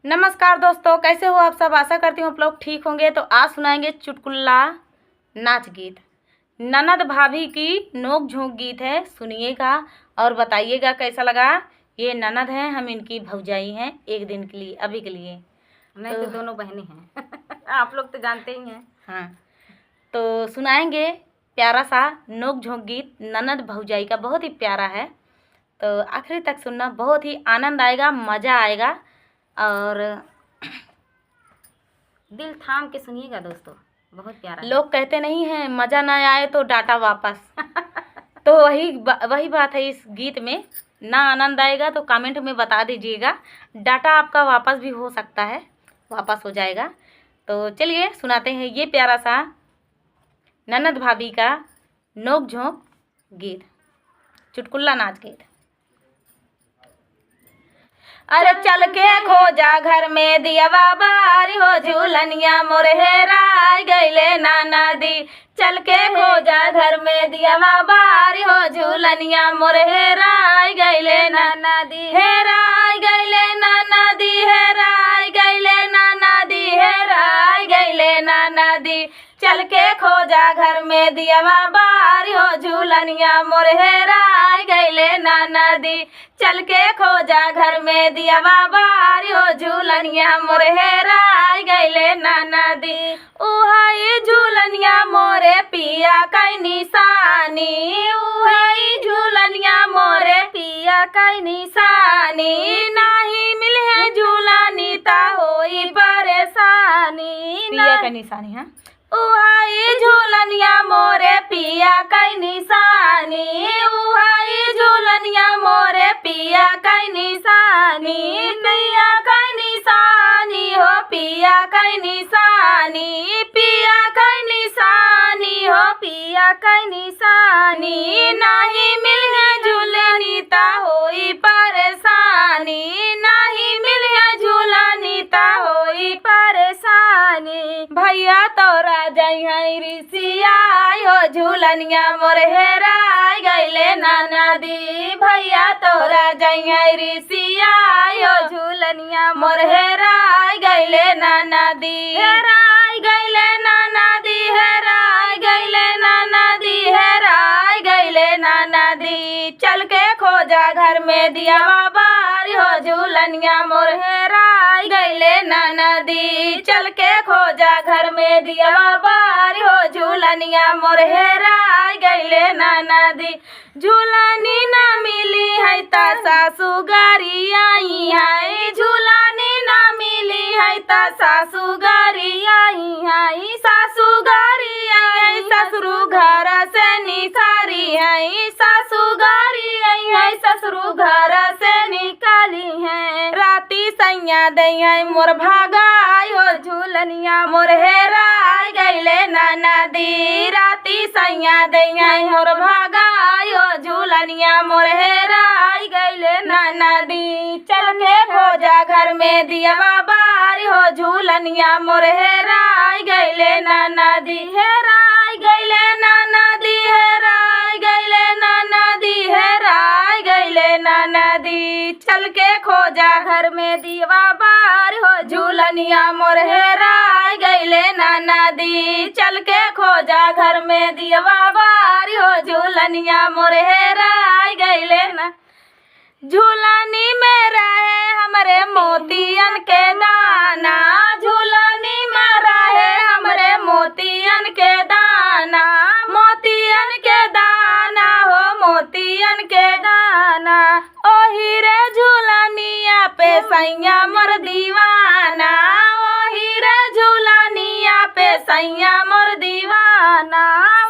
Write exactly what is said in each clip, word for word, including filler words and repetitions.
नमस्कार दोस्तों, कैसे हो आप सब? आशा करती हूँ आप लोग ठीक होंगे। तो आज सुनाएंगे चुटकुल्ला नाच गीत। ननद भाभी की नोक झोंक गीत है, सुनिएगा और बताइएगा कैसा लगा। ये ननद हैं, हम इनकी भौजाई हैं, एक दिन के लिए, अभी के लिए। नहीं तो तो दोनों बहनें हैं। आप लोग तो जानते ही हैं। हाँ, तो सुनाएंगे प्यारा सा नोक झोंक गीत ननद भौजाई का, बहुत ही प्यारा है। तो आखिरी तक सुनना, बहुत ही आनंद आएगा, मज़ा आएगा। और दिल थाम के सुनिएगा दोस्तों, बहुत प्यारा है। लोग कहते नहीं हैं, मज़ा ना आए तो डाटा वापस। तो वही बा-, वही बात है इस गीत में। ना आनंद आएगा तो कमेंट में बता दीजिएगा, डाटा आपका वापस भी हो सकता है, वापस हो जाएगा। तो चलिए सुनाते हैं ये प्यारा सा ननद भाभी का नोक झोंक गीत, चुटकुल्ला नाच गीत। अरे चल के खोजा घर में दियवा बारी हो, झूलनिया मोर हेराय गइले ननदी। चल के खोजा घर में दियवा बारी हो, झूलनिया मोर हेराय गइले ननदी। हेराय गइले ननदी, हेराय गइले ननदी, हेराय गइले ननदी। चल के खोजा घर में दियवा बारी हो, झूलनिया मोर हेराय गइले ननदी। चल के खोजा घर में दियवा बारी हो, झूलनिया मोर हेराय गइले ननदी। उहइ झूलनिया मोरे पिया कइ निसानी, उहइ झूलनिया मोरे पिया कइ निसानी। नाही मिलिहइ झूलनी त होई परेसानी। पिया कइ निसानी, हाँ। उहइ झूलनिया मोरे पिया कइ निसानी, उहइ झूलनिया मोरे पिया कइ निसानी, पिया कइ निसानी हो, पिया कइ निसानी, पिया कइ निसानी हो, पिया कइ निसानी। नाही मिलिहइ झूलनी त होई परेसानी, नाही मिलिहइ झूलनी त होई परेसानी। भइया तोहरा जइहइ रिसियाइ हो, झूलनिया मोर हेराय गइले ननदी। भइया तोहरा जइहइ रिसियाइ हो, झूलनिया मोर हेराय गइले ननदी। हेराय गइले ननदी, हेराय गइले ननदी, हेराय गइले ननदी। चल के खोजा घर में दियवा बारी हो, झूलनिया मोर हेराय गइले ननदी। चल के खोजा घर में दियवा बारी हो, झूलनिया मोर हेराय गइले ननदी। झूलनी ना मिलिहइ त सासु गरियाइहइ, झूलनी ना मिलिहइ त सासु गरियाइहइ, सासु गरियाइहइ, ससुरु घर से निसारिहइ, सासु गरियाइहइ, ससुरु घर से निकालिहइ। राती सइयाँ देइहइ मोर भगाइ हो, झूलनिया मोर हेराय गइले ननदी। राती सइयाँ देइहइ मोर भगाइ हो, झूलनिया मोर हेराय गइले ननदी। चल के खोजा घर में दियवा बारी हो, झूलनिया मोर हेराय गइले ननदी। हेराय गइले ननदी, हेराय गइले ननदी, हेराय गइले ननदी। चल के खोजा घर में दियवा बारी हो, झूलनिया मोर हेराय गइले ननदी। चल के खोजा घर में दियवा बारी हो, झूलनिया मोर हेराय गइले न। झूलनी में रहे हमरे मोतियन के दाना, झूलनी में रहे हमरे मोतियन के दाना, मोतियन के दाना हो, मोतियन के दाना। ओही रे झूलनिया पे सइयाँ मोर दीवाना, ओही रे झूलनिया पे सइयाँ मोर दीवाना,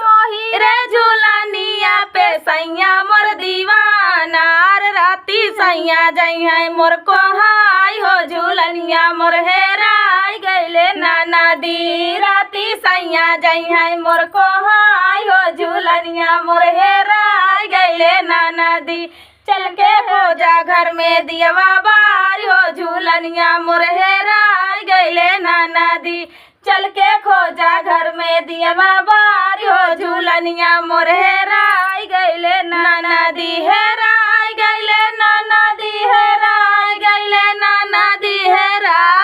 ओही रे झूलनिया पे सइयाँ मोर दीवाना। अरे राती सइयाँ जइहइ मोर कोहाइ हो, झूलनिया मोर हेराय गइले ननदी। राती सइयाँ जइहइ मोर कोहाइ हो, झूलनिया मोर हेराय गइले ननदी। चल के खोजा घर में दियवा बारी हो, झूलनिया मोर हेराय गइले ननदी। चल के खोजा घर में दियवा बारी हो, झूलनिया मोर हेराय गइले ननदी। हेराय गइले ननदी, हेराय गइले ननदी, हेराय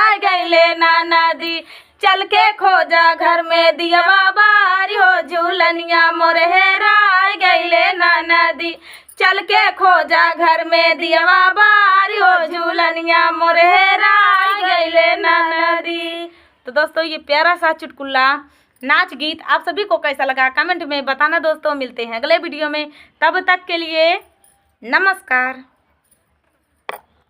खोजा घर में दियवा बारी हो, झूलनिया मोर हेराय गइले ननदी। चल के खोजा घर में दियवा बारी हो, झूलनिया मोर हेराय गइले ननदी। तो दोस्तों, ये प्यारा सा चुटकुला नाच गीत आप सभी को कैसा लगा, कमेंट में बताना दोस्तों। मिलते हैं अगले वीडियो में, तब तक के लिए नमस्कार।